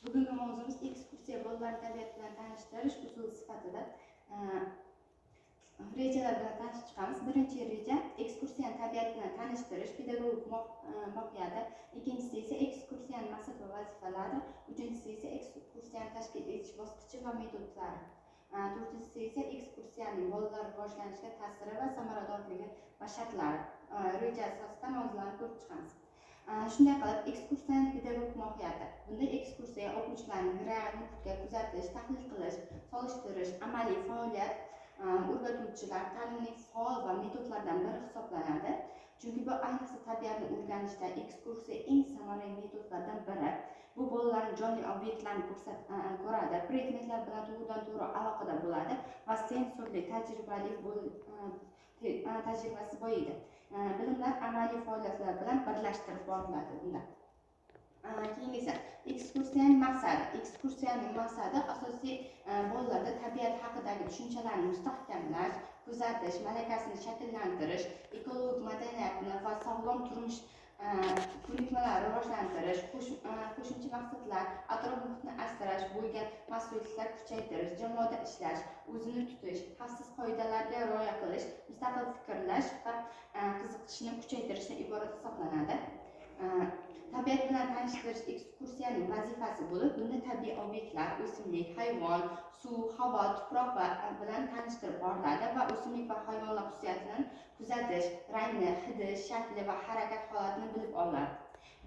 Bugungi mavzumiz ekskursiya, bolalarni tabiat bilan tanishtirish usuli sifatida rejalar bilan tanishib chiqamiz. Birinchi reja: ekskursiyani tabiat bilan tanishtirish pedagogik mohiyati. Ikkinchisi esa ekskursiyani maqsad va vazifalari. Uchinchisi esa ekskursiyani tashkil etish bosqichi va metodlari. To'rtinchisi esa ekskursiyaning bolalar rivojlanishiga ta'siri va samaradorligi va shartlari. Reja asosida mavzularni ko'rib chiqamiz. Shunday qilib, ekskursiyani pedagogik mohiyati. Bunda ekskursiya o'quvchilarning real muhitga kuzatish, tahlil qilish, solishtirish, amaliy faoliyat o'rgatuvchilar ta'limning faol va metodlaridan biri hisoblanadi. Chunki bu ayniqsa tabiatni o'rganishda ekskursiya eng samarali metodlardan biri. Bu bolalarni jonli obyektlarni ko'radi, predmetlar bilan to'g'ridan to'g'ri aloqada bo'ladi va sensorli tajribali tajribasi boyiydi. Bilimlar amaliy faoliyatlar bilan birlashtirib boriladi bunda. Keyingisi ekskursiyaning maqsadi. Ekskursiyaning maqsadi asosiy bolalarda tabiat haqidagi tushunchalarni mustahkamlash, kuzatish malakasini shakllantirish, ekologik madaniyatni va sog'lom turmush ko'nikmalarini rivojlantirish, qo'shimcha maqsadlar: atrof muhitni asrash bo'lgan mas'uliyatlar kuchaytirish, jamoada ishlash, o'zini tutish, xavfsiz qoidalarga rioya qilish, mustaqil fikrlash va qiziqishni kuchaytirishdan iborat hisoblanadi. Tabiat bilan tanishtirish ekskursiyaning vazifasi bo'lib, bunda tabiiy obyektlar, o'simlik, hayvon, suv, havo, tuproq va bilan tanishtirib boriladi va o'simlik va hayvonlar xususiyatini kuzatish, rangni, hidi, shakli va harakat holatini bilib oladi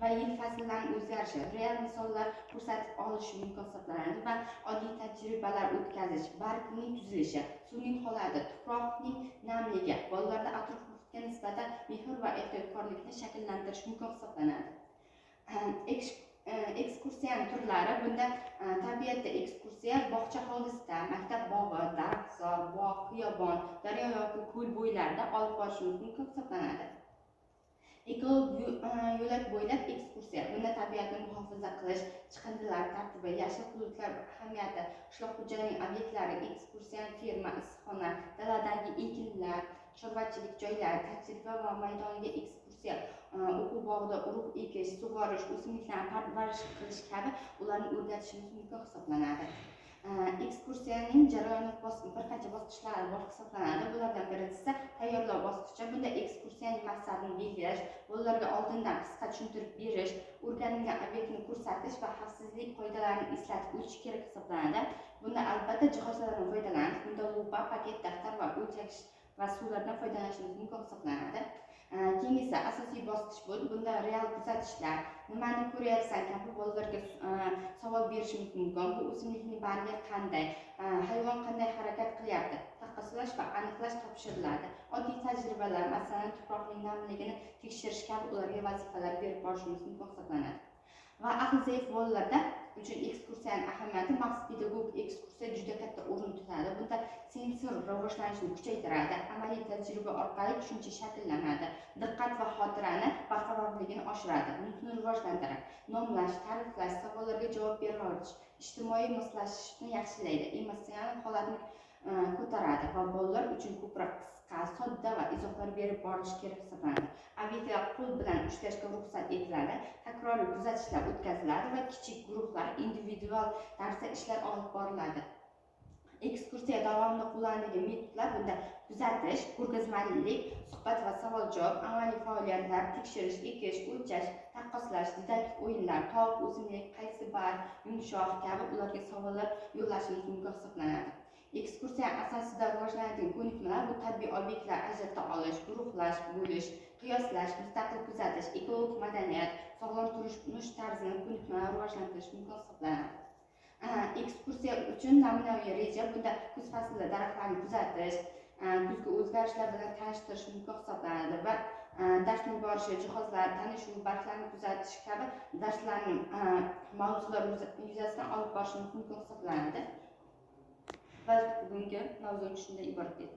va yil fasllarining o'zgarishi real misollar ko'rsatib olish mumkin hisoblanadi va oddiy tajribalar o'tkazish, bargning tuzilishi, suvning holati, tuproqning namligi bolalarda atrof muhitga nisbatan mehr va ehtiyotkorlikni shakllantirish mumkin hisoblanadi. Ekskursiyaning turlari. Bunda tabiatda ekskursiya bog'cha hovlisida, maktab bog'i, daraxtzor, bog', xiyobon, daryo yoki ko'l bo'ylarida olib borishimiz mumkin hisoblanadi. Ekologik yo'lak bo'ylab ekskursiya. Bunda tabiatni muhofaza qilish, chiqindilar tartibi, yashil hududlar ahamiyati, qishloq xo'jaligi obyektlari, ekskursiya, ferma, issiqxona, daladagi ekinlar, chorvachilik joylari, tajriba va maydoniga ekskursiya, o'quv bog'ida urug' ekish, sug'orish, o'simliklarni parvarish qilish kabi ularni o'rgatishimiz mumkin hisoblanadi. Ekskursiyaning jarayoni bir qancha bosqichlari bor hisoblanadi. Bulardan birinchisi tayyorlov bosqichi. Bunda ekskursiyaning maqsadini belgilash, bolalarga oldindan qisqa tushuntirib berish, o'rganilgan obyektni ko'rsatish va xavfsizlik qoidalarini eslatib o'tish kerak hisoblanadi. Bunda albatta jihozlardan foydalanish, bunda lupa, paket, daftar va o'lchagich va suvlardan foydalanishimiz mumkin hisoblanadi. Keyingisi asosiy bosqich bo'lib, bunda real kuzatishlar, nimani ko'ryapsan kabi bolalarga savol berishimiz mumkin. Bu o'simlikning bargi qanday, hayvon qanday harakat qilyapti, taqqoslash va aniqlash topshiriladi. Oddiy tajribalar, masalan, tuproqning namligini tekshirish kabi ularga vazifalar berib borishimiz mumkin hisoblanadi. Va aqli zaif bolalarda uchun ekskursiyaning ahamiyati: maxsus pedagogik ekskursiya juda katta o'rin tutadi. Bunda sensor rivojlanishini kuchaytiradi, amaliy tajriba orqali tushuncha shakllanadi, diqqat va xotirani barqarorligini oshiradi, nutqni rivojlantiradi, nomlash, ta'riflash, savollarga javob bera olish, ijtimoiy moslashishni yaxshilaydi, emotsional holatni ko'taradi va bolalar uchun ko'proq qisqa, sodda va izohlar berib borish kerak hisoblanadi. Obyektlar qo'l bilan ushlashga ruxsat etiladi, takroriy kuzatishlar o'tkaziladi va kichik guruhlar, individual tarzda ishlar olib boriladi. Ekskursiya davomida qo'llaniladigan metodlar: bunda kuzatish, ko'rgazmalilik, suhbat va savol javob, amaliy faoliyatlar, tekshirish, ekish, o'lchash, taqqoslash, didaktik o'yinlar, tovuq, o'simlik, qaysi barg yumshoq kabi ularga savollar yo'llashimiz mumkin hisoblanadi. Ekskursiya asosida rivojlanadigan ko'nikmalar: bu tabiiy obyektlar ajrata olish, guruhlash, bo'lish, qiyoslash, mustaqil kuzatish, ekologik madaniyat, sog'lom turmush tarzini ko'nikmalar rivojlantirish mumkin hisoblanadi. Ekskursiya uchun namunaviy reja: bunda kuz faslida daraxtlarni kuzatish, kuzgi o'zgarishlar bilan tanishtirish mumkin hisoblanadi va darsning borishi, jihozlar, tanishuv, barglarni kuzatish kabi darslarni mavzular yuzasidan olib borishimiz mumkin hisoblanadi. Va bugungi mavzumiz shundan iborat edi.